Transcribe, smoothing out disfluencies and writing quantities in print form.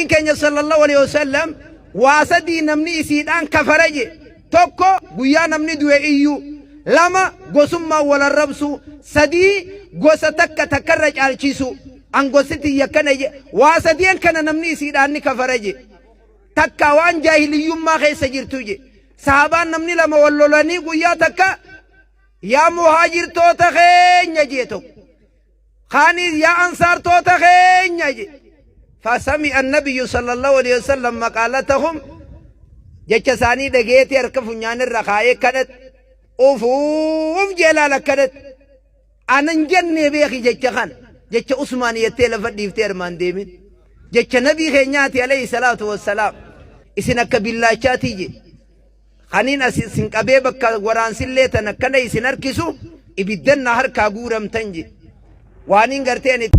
Keenya sallallahu alaihi wasallam waa sadii namni isiidhaan kafara je. Tokko, guyyaa namni du'e iyyuu. Lama, gosummaan wal arrabsuu. Sadii, gosa takka takkarra caalchisuu. An gosti tiyya akkana je. Waa sadeen kana namni isiidhaan ni kafara je. Takka waan jaahiliyyummaa keessa jirtu je. Sahabaan namni lama wal lolanii guyyaa takka, yaa muhaajirtoota keenya jee tokko. Kaanis yaa ansaartoota keenya je. Fasami'a nabiyyu sallallahu alaihi wasallam maqaalatahum, jecha isaanii dhageetii harka funyaan irra kaayee kadhat ufuuf jee laal akkanatti. Anan jennee beeki jecha kana, jecha Usmaan jettee lafa dhiiftee armaan deemin. Jecha nabii keenyaati alayhi salaatu wassalaam. Isin akka billaachaatii je. Kaniin as isin qabee bakka waraansillee tan akkana isin harkisu ibiddan na harkaa guuramtan je. Waaniin gartee ani